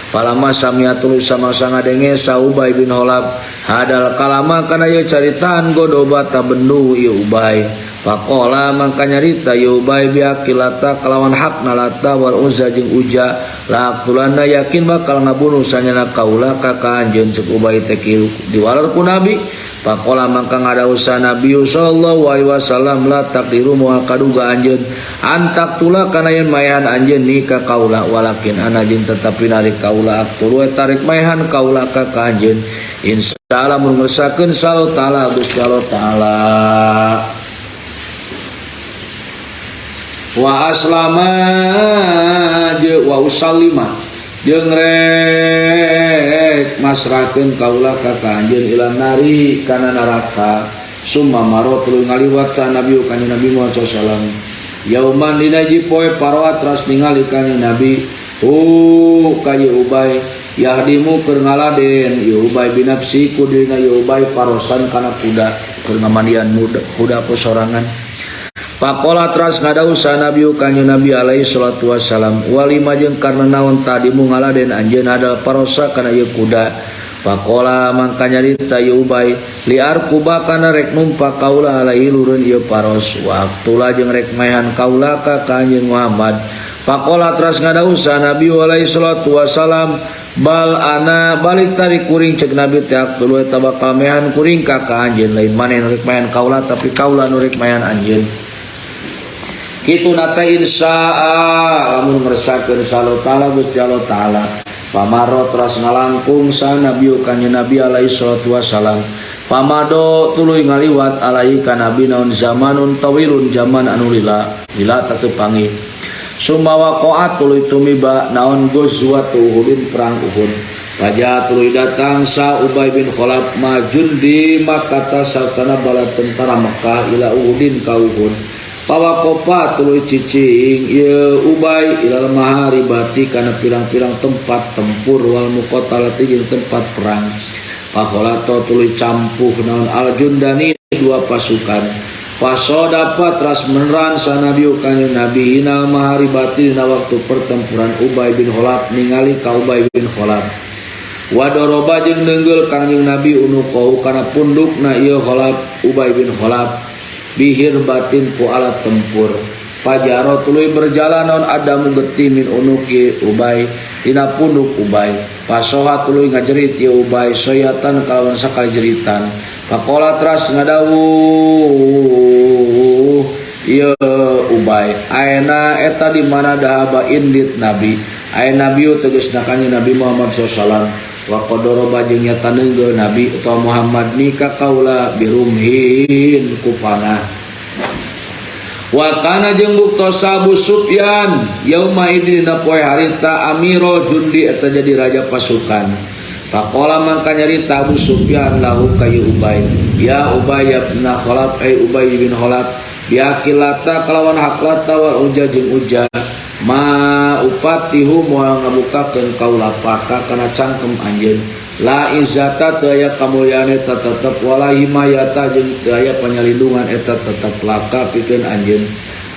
A: Palama samiatul sama-sama ngadenge sa Ubay bin Khalaf hadal kalama kana ieu caritaan godoba tabendu ieu Ubay. Faqala mangka nyarita ieu Ubay biakilata kalawan hakna Lata wal Uzza jeung Uja laqtulanna yakin bakal ngabunuh sanyana kaula ka kanjeun ceuk Ubay teh diwaler ku Nabi. Faqala mangka ngadausa Nabi sallallahu alaihi wasallam la taqdiru moal kaduga anjeun antak tula kana yen maehan anjeun ni ka kaula walakin ana jeung tetapi narik kaula aktulu tarik maehan kaula ka kanjeun insyaallah mun ngersakeun sallallahu taala Gusti Allah taala. Wa aslama jeung wa usallima jeung rek masrahkeun kaula ka kanjeun ila nari kana neraka. Summa maro tuluy ngaliwat sa Nabi kanjeng Nabi Muhammad sallallahu alaihi wasallam yauman dina hiji poe paroat teras ningali kanjeng Nabi hu ka Ubay yahdimu keur ngaladen ieu Ubay binafsi ku dirina ieu Ubay parosan kana kuda keur ngamandian kuda ku sorangan. Pakola teras ngadausa Nabi kanjeng Nabi alaihi salatu wassalam walima jeung karena naon tadi mu ngaladen anjeun hadal parosa kana ieu kuda. Pakola mangka nyarita ieu Ubay liar kuba kana rek numpak kaula alaihi lureun ieu paros waktula jeung rek maehan kaula ka kanjeng Muhammad. Pakola teras ngadausa Nabi alaihi salatu wassalam bal ana balik tarik kuring cek Nabi teh tuluy eta bakal mehan kuring ka anjeun lain maneh nu rek maehan kaula tapi kaula nu rek maehan anjeun. Kitu nata insyaa lamun ngersakeun sallallahu taala Gusti Allah taala. Pamaro teras ngalangkung sa Nabi kanjeng Nabi alaihi salatu wasalam. Pamado tuluy ngaliwat alaihi ka Nabi naon zamanun tawilun zaman anu lila lila teu panggih. Summa waqa'at tuluy tumiba naon ghazwatu Uhudin perang Uhud. Raja tuluy datang sa Ubay bin Khalaf majun di Makkah sartana bala tentara Makkah ila Uhudin ka Uhud. Pawakopa tuluy cicing ieu Ubay ilal maharibati kana pirang-pirang tempat tempur wal muqatalati jeung tempat perang. Pakholato tuluy campuh naon aljundani dua pasukan. Pasodapa teras meneran sanabi kanjeng Nabi inal maharibati dina waktu pertempuran Ubay bin Khalaf ningali ka Ubay bin Khalaf. Wadoroba jeung neunggeul kanjeng Nabi unuqahu kana pundukna ieu Khalaf Ubay bin Khalaf. Bihir batin ku alat tempur. Pajaro tuluy berjalan naon adamu getih min unuki Ubay dina punduk Ubay. Pasoha tuluy ngajerit ieu Ubay soyatan kalawan sakali jeritan. Pakola teras ngadawuh ieu Ubay aena eta di mana dahaba indit Nabi. Aena nabiu tegasna kanjeng Nabi Muhammad sallallahu alaihi wasallam. Wa qadara jeung nyata neunggeul Nabi utawa Muhammad ni ka kaula birumhin ku panah. Wa kana jeung buktosa Abu Sufyan yauma idin dina poe harita amiro jundi eta jadi raja pasukan. Faqala mangka nyarita Abu Sufyan lahu ka Ubay ya Ubay ibn Khalaf ay Ubay bin Khalaf biakilata kalawan hak Lata wal Uja jeung Uja ma upatihu moal ngabukakeun kaula paka kana cangkem anjeun. La izzata teu aya kamulyaan eta tetep wala himayata jeung teu aya panyalindungan eta tetep laka pikeun anjeun.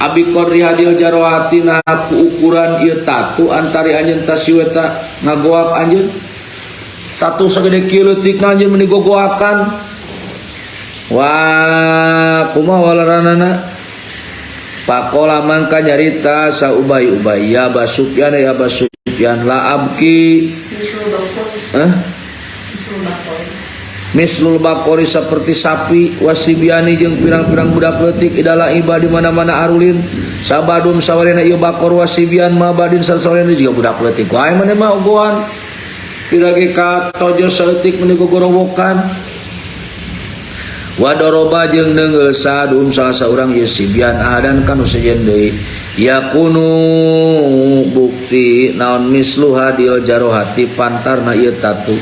A: Abi qadri hadil jarohati nah ku ukuran ieu tatu antari anjeun tasiweta ngagoak anjeun. Tatu sagede kieu leutikna anjeun meuni gogoakan. Wah, kumaha walaranana? Pakola mangka nyarita sa Ubay Ubay ya Aba Sufyan ya Aba Sufyan la abki mislul bakori seperti sapi wasibiani jeung pirang-pirang budak leutik idala iba di mana-mana arulin sabadum sawarena ieu bakor wasibian mabadin sawarena juga budak leutik wae maneh mah ogohan pirage ka tojo saeutik meuni gogorowokan wadoroba jeung neungeul sadum salah saurang ieu sibian ahadan kanu sejen deui yakunu bukti naon mislu hadil jarohati pantarna ieu tatu.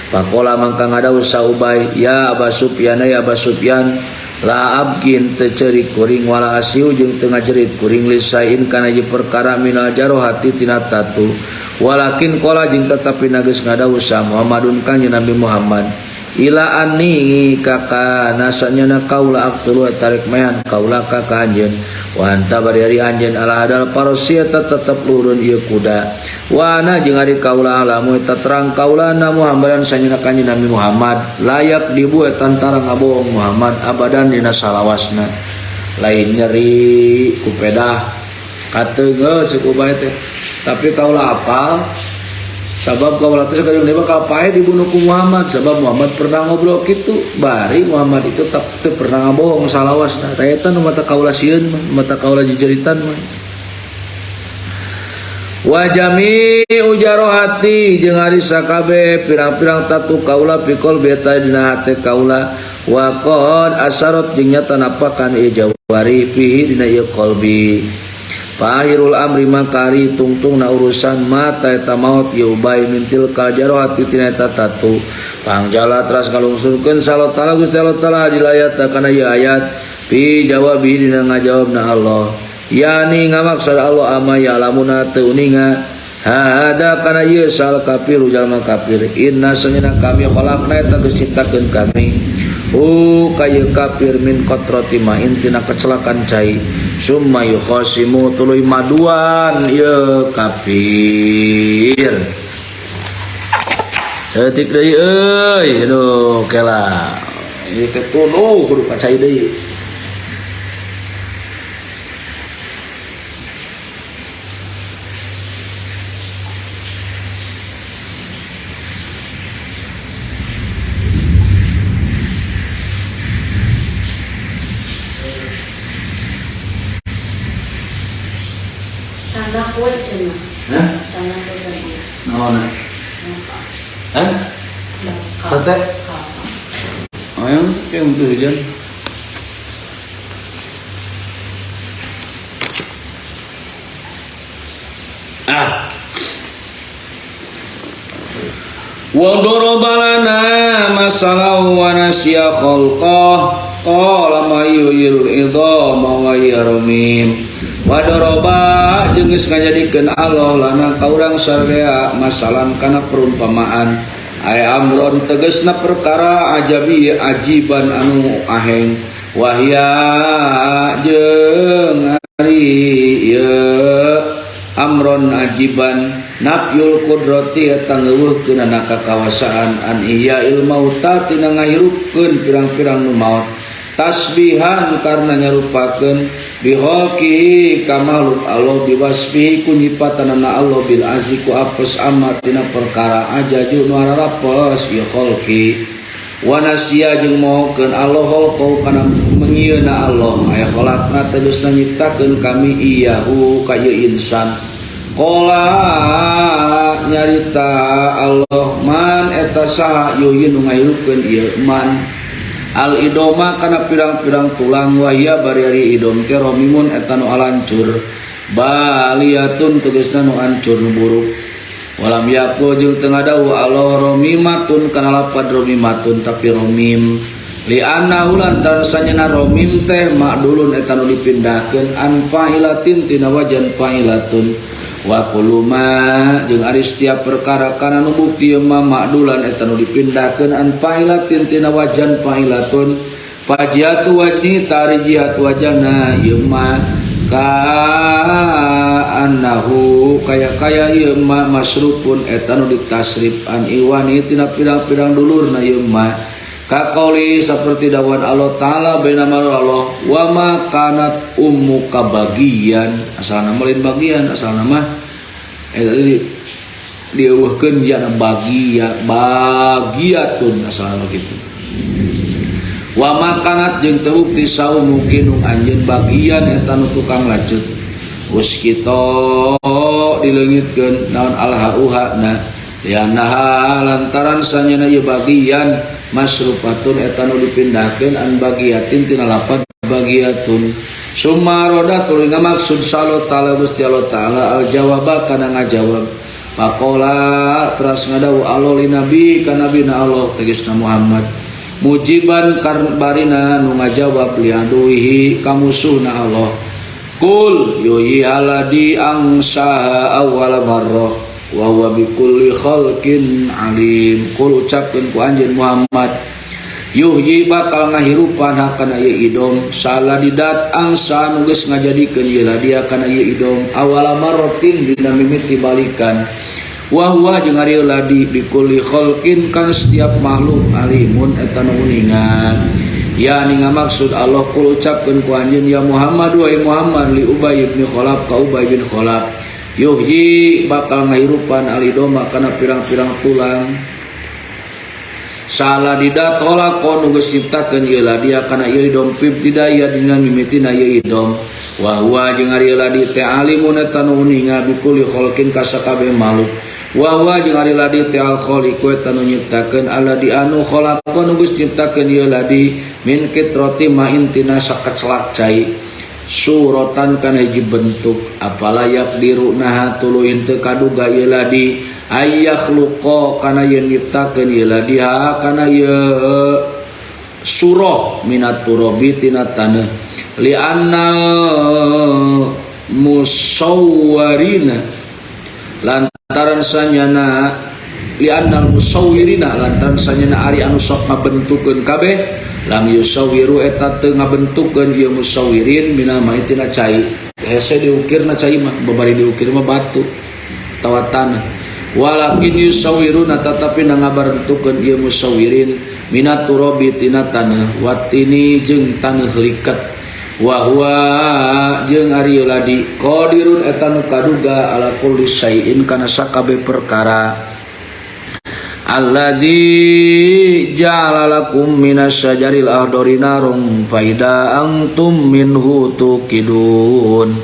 A: Pakola mangka ngadawuh sa Ubay ya Aba Sufyan ya Aba Sufyan la abkin teu ceurik kuring wala asiu jeung teu ngajerit kuring lisain kana ieu perkara minal jarohati tina tatu walakin qala jeung tetapi geus ngadawuh sa Muhammadun kanjeng Nabi Muhammad ila anni kakana sanyana kaula aqtulu tarik mayan kaula ka anjeun wa anta bari ari anjeun ala hadal parosia tetep lurun ieu kuda wa ana jeung ari kaula alamu eta terang kaula na Muhammadan sanyana kanjeng Nabi Muhammad layak dibuat tantara ngabohong Muhammad abadan dina salawasna lain nyeri ku pedah kateungeuh ceuk Ubay teh tapi kaula apal sabab kaula teh sakadeng deui bakal paeh dibunuh ku Muhammad sabab Muhammad pernah ngobrol kitu bari Muhammad itu tak teu pernah ngabohong salawasna tah eta nu mata kaula sieun mata kaula jejeritan mah wa jami'u jarohati jeung ari sakabeh pirang-pirang tatu kaula pikol beta dina hate kaula wa qad asarot jeung nyata napakan ieu jawari fihi dina ieu qalbi. Fahirul amri makari tungtung na urusan mata eta maut ieu Ubay mintil kal jarohati tina eta tatu pangjala teras kalungsurkeun salat taala Gusti Allah taala dilayat kana ieu ayat fi jawabi dina ngajawabna Allah yani ngamaksad Allah ama ya lamuna teu uninga hada kana ieu sal kafir jalma kafir inna sanyana kami khalaqna eta geus ciptakeun kami kaya kafir min qatrati ma'in tina kecelakaan cai summa yukhasimu tuluy maduan ieu kafir saeutik deui euy aduh kela ieu teh tuluh kudu ka cai deui. Hah? Sate? Ayam kayak untuk hujan. Ah. Wa daraba lana masalan wa nasiya khalqah qala may yuhyil idama wa yarmim. Wa daraba jeung geus ngajadikeun Allah lana ka urang sararea masalan kana perumpamaan ay amron tegasna perkara ajabi ajiban anu aheng wahya jeung ari ieu amron ajiban nafyul qudrati eta ngeuweuhkeunana kakawasaan an ihya il mauta tina ngahirupkeun pirang-pirang nu maot tasbihan karena nyarupakeun biholki ka makhluk Allah biwasbihi ku nyipatanana Allah bil azi ku apes amat tina perkara ajaju nu ararapes ieu kholki wa nasiya jeung mohokeun Allah kholqau kana mengieuna Allah aya khalaqna tegasna nyiptakeun kami iyahu ka ieu insan qala nyarita Allah man eta saha yuhyi nu ngahirupkeun ieu man al idoma kana pirang-pirang tulang wahia bari ari idom teh romimun eta nu alancur baliyatun tegasna nu ancur nu buruk walam yaqul jeung teu ngadawuh Allah romimatun kana lapad romimatun tapi romim li annahu lantaran sanyana romim teh makdulun eta nu dipindahkeun an fa'ilatin tina wajan fa'ilatun Wa kullu ma jeung ari setiap perkara kana nu bukti ieu ma ma'dulan eta nu dipindahkeun an fa'ilatin tina wajan fa'ilatun fajihatu wajhi tarijihatu wajana ieu ma ka annahu kaya-kaya ieu ma masrufun eta nu ditasrif an iwani tina pirang-pirang dulurna ieu ma kaqauli seperti dawan Allah Ta'ala baina Allah wa ma kanat ummuka bagian asalna mah lain bagian asalna mah eta tadi dieuweuhkeun jana bagia bagiatun asalna kitu wa ma kanat jeung teu bukti saum mungkin anjeun bagian eta nu tukang lacut uskito dileungitkeun naon alhauha na lianaha lantaran sanyana ieu bagian masrupatun eta nu dipindahkeun an bagiatin tina lapad bagiatun summa roda tuluy ngamaksud salo ta'ala Gusti Allah Ta'ala al jawaba kana ngajawab faqala teras ngadawu Allah li nabi ka nabina Allah tegasna Muhammad mujiban barina nu ngajawab li aduwihi ka musuhna Allah kul yuhyi alladzi angsaha awwala marrah wa huwa bikulli khalqin alim kul ucapkeun ku anjeun Muhammad yuhyi bakal ngahirupan hakana ieu idom saladidat angsa nu geus ngajadikeun ieu ladia kana ieu idom awala marratin dina mimiti balikan wa huwa jeung ari ladi bikulli khalqin kana setiap makhluk alimun eta nu uninga ya ni ngamaksud Allah kul ucapkeun ku anjeun ya Muhammad wa Muhammad li Ubay bin Khalaf ka Ubay bin Khalaf yuhyi bakal ngahirupan alidoma kana pirang-pirang tulang saladidat khalaqo nu geus nyiptakeun ieu ladia kana ieu idom ibtidaya dina mimitina ieu idom wa huwa jeung ari ladi teh alimun eta nu uninga bikulli khalqin ka sakabeh makhluk wa huwa jeung ari ladi teh al khaliqu eta nu nyiptakeun alladzi anu khalaqa nu geus nyiptakeun ieu ladi min kitrati ma'in tina sakecelak cai suratan kana hiji bentuk apala yaqdiru naha tuluy teu kaduga ieu ladi ayyakhluqa kana yen nyiptakeun ieu ladi ha kana ieu surah minat turabi tina taneuh li annal musawwarina lantaran sanyana li annal musawwirina lantaran sanyana ari anu sok ngabentukeun kabeh lam yusawwiru eta teu ngabentukeun ieu musawwirin minal ma'i tina cai hese diukirna cai mah babari diukir mah batu atawa tanah walakin yusawwiruna tatapi ngabentukeun ieu musawwirin minat turabi tina taneuh watini jeung taneuh liket wa huwa jeung ari ladi qadirun eta nu kaduga ala kulli syai'in kana sakabeh perkara alladzi ja'ala lakum minasy syajaril akhdari narum faida antum minhu tuqidun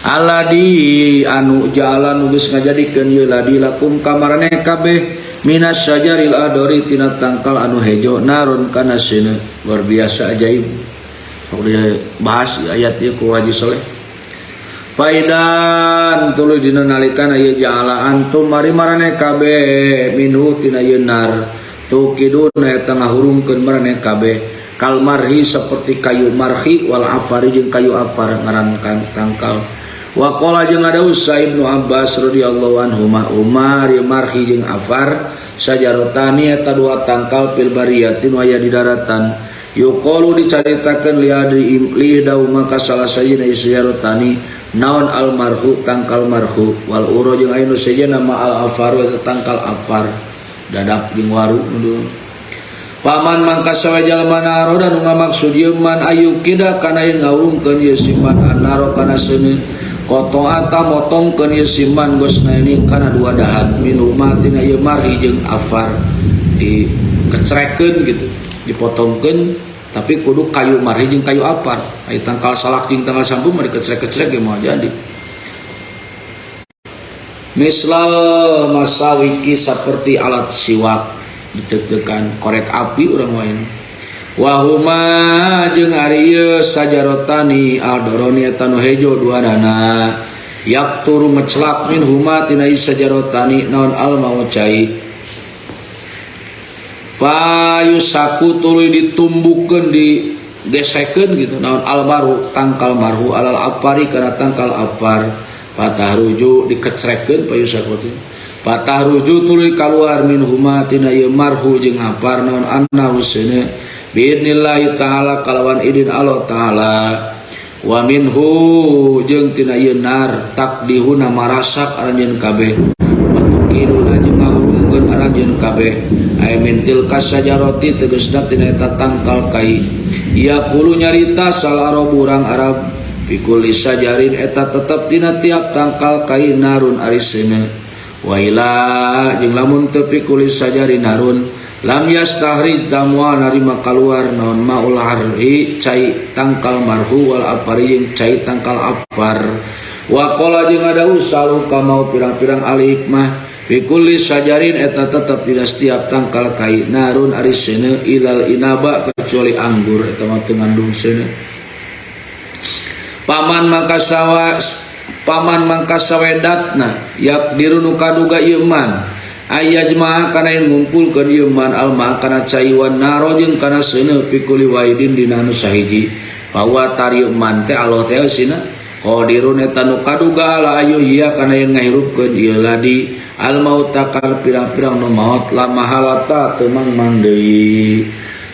A: alladzi anu ja'ala nu geus ngajadikeun ieu ladi lakum kamaraneh kabeh minas syajaril akhdari tina tangkal anu hejo narun kana seuneu luar biasa ajaib sok dibahas ayat ieu ku Haji Soleh Faidan tuluy dina nalikana ieu ja'ala antum mari maraneh kabeh minhu tina ieu nar tuqiduna eta ngahurungkeun maraneh kabeh kal marhi seperti kayu marhi wal afari jeung kayu afar ngaran tangkal wa qala jeung ada Ibnu Abbas radhiyallahu anhu ma Umar marhi jeung afar sajarotani eta dua tangkal fil bariyatin waya di daratan yuqalu dicaritakeun li adi li dauma ka salah sajina sajarotani naon al marhu tangkal marhu wal uro jeung aya nu sejenna ma al afaru eta tangkal afar dadap jeung waru nu paman mangka sawe jalma naroda nu ngamaksud ieu man ayu kida kana yen ngawungkeun ieu siman annaro kana seuneu qata'ata motongkeun ieu siman gosnaini kana dua dahan minuma tina ieu marhi jeung afar dikecrekeun gitu dipotongkeun tapi kudu kayu marhi jeung kayu apar aya tangkal salak jeung tangkal sampu mah dikecrek-kecrek ge moal jadi mislal masawiki seperti alat siwak ditek-tekan korek api urang wae wahuma jeung ari ieu sajarotani aldoroni eta nu hejo duanana yakturu mecelak min huma tina ieu sajarotani naon al mau cai payusaku tuluy ditumbukeun digesekeun gitu naon almaru tangkal marhu alal afari kana tangkal afar Patah ruju dikecrekeun payusakoti. Patah ruju tuluy kaluar min huma tina ieu marhu jeung apar naon annahu seuneu biidnillahi ta'ala kalawan idin Allah ta'ala. Wa minhu jeung tina ieu nar takdihuna marasak aranjeun kabeh. Watukiduna jeung ngahurungkeun aranjeun kabeh. Ay min tilka sajarati tegasna tina eta tangkal kai. Yaqulu nyarita sal arabu urang Arab pikuli sajarin eta tetep dina tiap tangkal kai narun ari seuneu. Wa ila jeung lamun teu pikuli sajarin narun lam yastahrij damwa narima kaluar naon maul harhi cai tangkal marhu wal apari jeung cai tangkal apar. Wa qala jeung ada usalu kamau pirang-pirang ahli hikmah pikuli sajarin eta tetep dina setiap tangkal kai narun ari seuneu ilal inaba kecuali anggur eta mah teu ngandung seuneu. Paman mangka sawa paman mangka sawedatna yak dirunu kaduga ieu man ayajma kana yen ngumpulkeun ieu man alma kana cai wan naro jeung kana seuneu pikuli waidin dina anu sahiji bahwa tari man teh Allah teh eusina qadirun eta nu kaduga ala ayu hiya kana yen ngahirupkeun ieu ladi al mauta kana pirang-pirang nu maot la mahalata teu mangmang deui.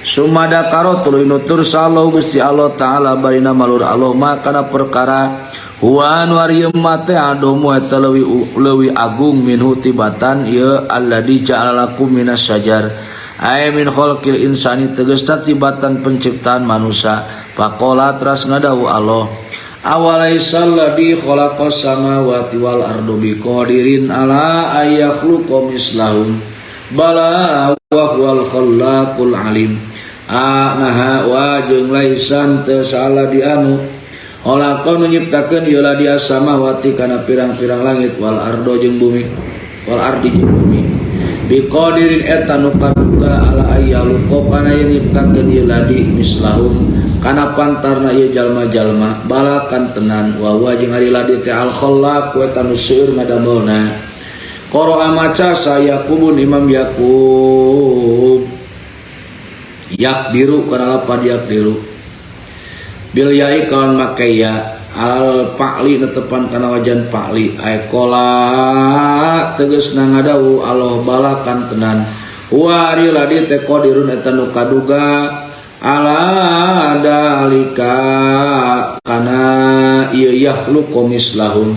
A: Sumada karo tuluy nutur sallallahu Gusti Allah taala barina malur Allah ma kana perkara huwa anu ari ieu teh adomu eta leuwih agung minhu tibatan ieu alladzi ja'ala lakum minas syajar ay min khalqil insani tegasna tibatan penciptaan manusia. Faqala teras ngadawu Allah awalaisa alladzi khalaqas samawati wal arda biqadirin ala ayakhluqa mislahum bala wa huwal khallaqul alim. Naha wa jeung laisan teu salah di anu khalaqan nyiptakeun ieu la dia samawati kana pirang-pirang langit wal ardo jeung bumi wal ardi jeung bumi biqadirin eta nu kaduga ala ayyaluqa kana yen nyiptakeun ieu ladi mislahum kana pantarna ieu jalma-jalma balakan tenan wa huwa jeung ari ladi teh al khallaq wa eta nu seueur ngadamelna. Qara'a maca sayaqubun Imam Yaqub yakdiru kana lapad yakdiru bil ya'i kawan make ya alal fa'li netepan kana wajan fa'li ay qala tegasna ngadawu Allah balakan tenan wa ari ladi teh qadirun eta nu kaduga ala dalika kana ieu yakhluqu mislahum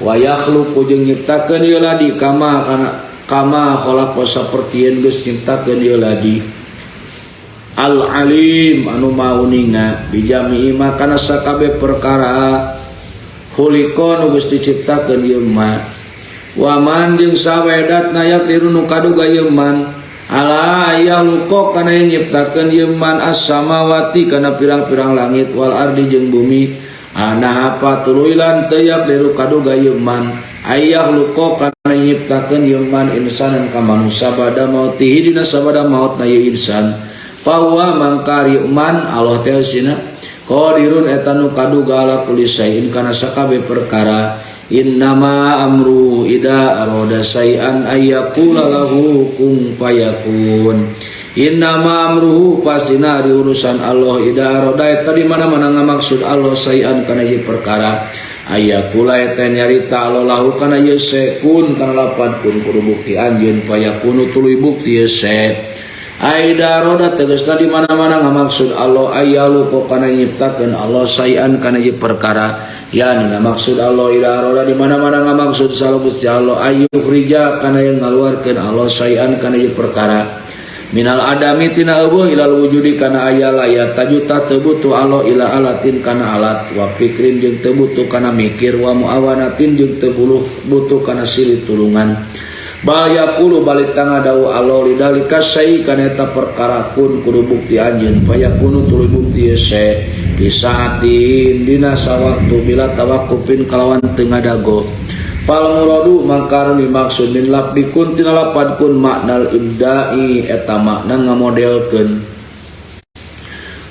A: wa yakhluqu jeung nyiptakeun ieu ladi kama kana kama khalaqa sapertieun geus nyiptakeun ieu ladi al alim anu mauninga bijami ma kana sakabeh perkara khuliqa nu geus diciptakeun ieu ma wa man jeung sawedatna yaqdiru nu kaduga ieu man ala yakhluqa kana nyiptakeun ieu man as-samawati kana pirang-pirang langit wal ardi jeung bumi ana apa tuluy lan teu yaqdiru kaduga ieu man ayakhluqa kana nyiptakeun ieu man insanan ka manusa bada mautihi dina sabada mautna ieu insan. Fahuwa mangkari man Allah teh sina qadirun eta nu kaduga ala kulli syai'in kana sakabeh perkara innama amru ida arada syai'an ayyaqula lahu kun fayakun. Innama amruhu pastina di urusan Allah ida arada eta di mana-mana ngamaksud Allah syai'an kana ieu perkara ayyaqula eta nyarita Allah lahu kana ieu kun kana lapad kun kudu bukti anjeun fayakunu tuluy bukti ieu se. Aida roda tegasna di mana-mana ngamaksud Allah ayalu ko kana nyiptakeun Allah sayan kana ieu perkara yani ngamaksud Allah ida roda di mana-mana ngamaksud salah Gusti Allah ayyukhrija kana yang ngaluarkeun Allah sayan kana ieu perkara minal adami tina eueuh ilal wujudi kana aya la tajuta teu butuh Allah ila alatin kana alat wa fikrin jeung teu butuh kana mikir wa muawanatin jeung teu butuh kana silih tulungan. Bal yaqulu balik tangga dawu Allah lidalika syai kana eta perkara kun kudu bukti anjeun fayakunu tuluy bukti se bisaatin dina sawaktu bila tawakufin kalawan teu ngadago. Fal muradu mangka nu dimaksud min labdi kun tina lapad kun maknal ibda'i eta makna ngamodelkeun.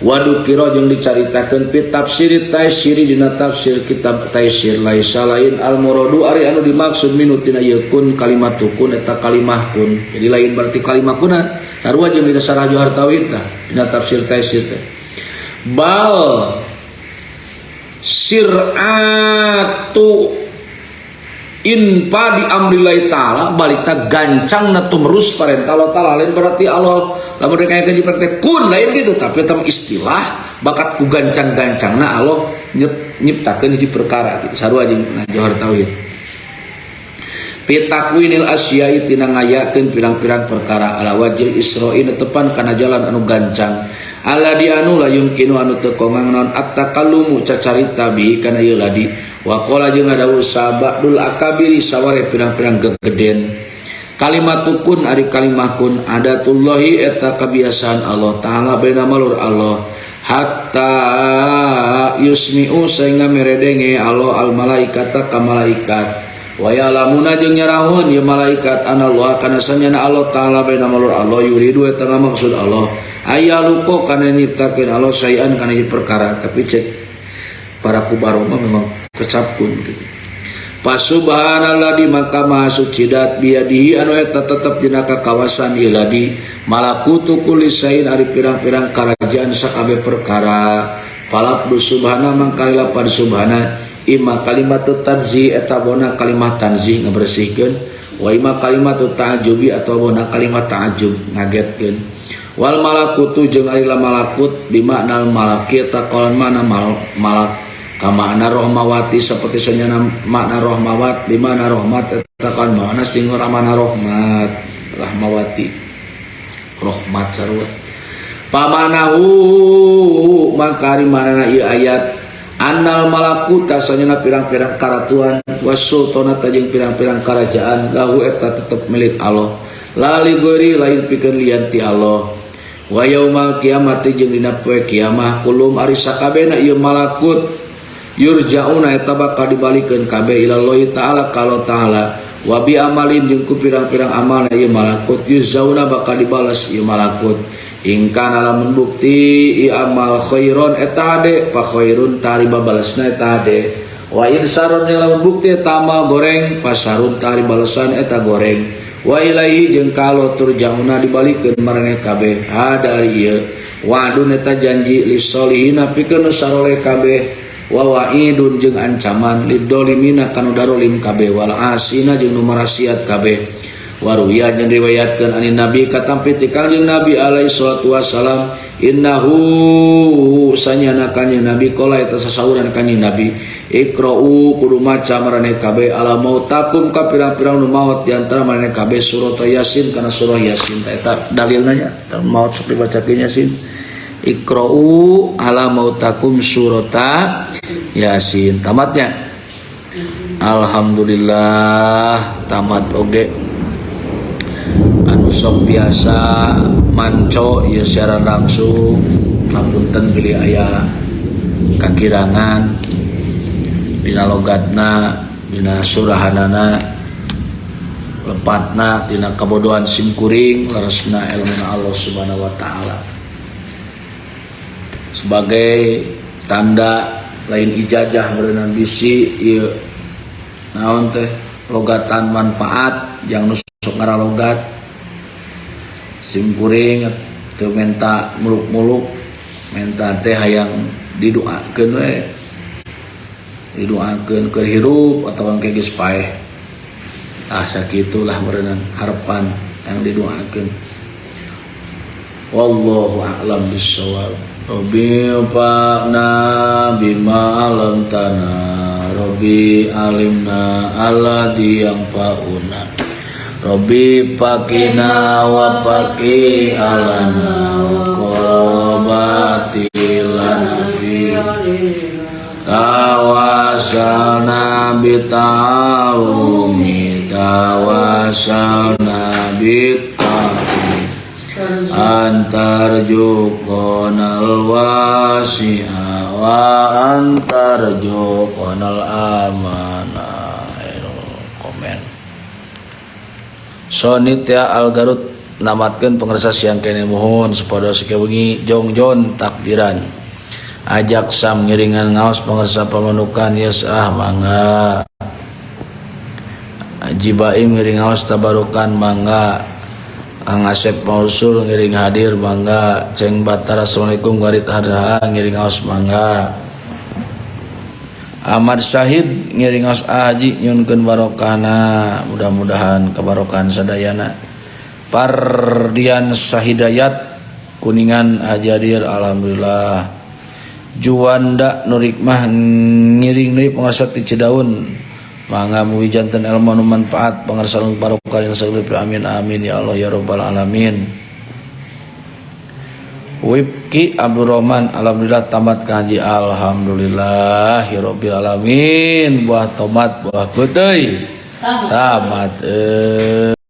A: Wadukira jeung dicaritakeun fi tafsir Taisiri dina tafsir kitab Taisir laisa lain al muradu ari anu dimaksud minu tina ieu kun kalimat kun eta kalimah kun. Jadi lain berarti kalimah kuna sarua jeung dina sarah Johar Tauhid tah dina tafsir Taisir teh. Bal sir'atu Infa di amrillahi ta'ala balikna gancangna tumerus parentah Allah ta'ala, lain berarti Allah lamun rek ngayakeun hiji perkara kun, lain gitu, tapi eta istilah bakat ku gancang-gancangna Allah nyiptakeun hiji perkara gitu. Sarua jeung ngajohor tauhid. Pitakwinil asyai tina ngayakeun pirang-pirang perkara ala wajil isra'i tepan kana jalan anu gancang ala di anu la yumkinu anu teu kongang naon at-takallumu cacarita bi kana ieu ladi. Wa qala jeung ngadawuh sabadul akabiri saware pirang-pirang gegeden, kalimat kun ari kalimah kun adatullahi eta kebiasaan Allah ta'ala baina malur Allah hatta yusmi'u sehingga meredenge Allah al malaikata ka malaikat wa ya'lamuna jeung nyarahun ieu malaikat anallah kana sanyana Allah ta'ala baina malur Allah yuridu eta maksud Allah ayaluko kana nyiptakeun Allah sayan kana hiji perkara, tapi cek para kubaro mah memang kecap kun gitu. Pasubhanallah di maka maha suci dat biadihi anu eta tetep dina kakawasan ieu ladi malakutu kulli sayin ari pirang-pirang karajaan sakabeh perkara. Falabdu subhana mangkali lapad subhana imma kalimatut tanzih eta bona kalimat tanzih ngabersihkeun wa imma kalimatut ta'ajjubi atau bona kalimat ta'ajjub ngagetkeun. Wal malakutu jeung ari malakut bimakna malaki eta kalan makna malak kama makna rohmawati seperti sanyana makna rohmawat di mana rohmat eta kan makna sing mana rohmat rahmawati rohmat sarua. Pamanahu maka ari manana ieu ayat annal malakuta sanyana pirang-pirang karatuan wasultanata jeung pirang-pirang karajaan lahu eta tetep milik Allah lali gori lain pikeun lian ti Allah. Wa yaumal kiamati jeung dina poe kiamah kulum ari sakabehna ieu malakut yurjauna eta bakal dibalikeun kabeh ilallahi ta'ala kalau ta'ala wa bi amalim jeung ku pirang-pirang amal ieu malakut yuzauna bakal dibalas ieu malakut. Ingkana lamun bukti ieu amal khairon eta hade pa khairun tari babalesna eta hade wa in sarun lamun bukti eta amal goreng pasarun tari balesan eta goreng wa ilaihi jeung ka Allah turjauna dibalikeun maraneh kabeh. Hada ari ieu wa'dun eta janji lisolihina pikeun nu saroleh kabeh wa wa'idun jeung ancaman lidzalimina kanu darolim kabeh wal asina jeung nu marasiat kabeh. Waruya jeung riwayatkeun anin nabi katampi ti Kangjeng Nabi alaihi salatu wassalam innahu sanyana Kangjeng Nabi qala eta sasauran Kangjeng Nabi iqra'u kudu maca maraneh kabeh ala mautakum ka pirang-pirang nu maot di antara maraneh kabeh surat Yasin kana surah Yasin. Eta dalilna nya maot sok dibacakeun Yasin. Iqra'u ala mautakum surata Yasin. Tamatnya alhamdulillah tamat oge anu sok biasa manco ieu siaran langsung hapunten bilih aya kakirangan dina logatna dina surahanana lepatna dina kabodohan simkuring leresna ilmuna Allah Subhanahu wa taala. Sebagai tanda lain ijazah meureunan bisi ieu naon teh logatan manfaat jang nu sok ngaralogat simkuring teu menta muluk-muluk menta teh hayang didoakeun we didoakeun keur hirup atawa engke geus paeh. Ah, sakitulah meureunan harapan yang didoakeun. Wallahu a'lam bissawab. Rabbi fa'na bima 'allamtana Rabbi alimna alladzi yanfa'una Rabbi fakina wa faqi alana wa qarabati lana fi tawasalna bita'umi tawasalna bita'umi antar jukonal wasi'a wa antar jukonal amana. Komen Sonit ya Al Garut namatkeun pangersa siang kene muhun sapada sakewengi jongjon takbiran ajak sam ngiringan ngaos pangersa pamanukan yes ah mangga. Haji Baim ngiring ngaos tabarukan mangga. Kang Asep Mausul ngiring hadir mangga. Ceng Batara assalamualaikum garit hadra ngiring ngaos mangga. Ahmad Sahid ngiring ngaos Haji nyunkeun barokahna, mudah-mudahan kebarokahan sadayana. Pardian Sahidayat Kuningan hadir, alhamdulillah. Juanda Nurikmah ngiring deui pangarsa ti Cidaun, mangga, mugi janten ilmu nu manfaat, pangarsa nu barokah dina sagala. Amin amin ya Allah ya rabbal alamin. Wibki Abdurrahman, alhamdulillah tamat kaji, alhamdulillah rabbil alamin. Buah tomat, buah peuteuy tamat.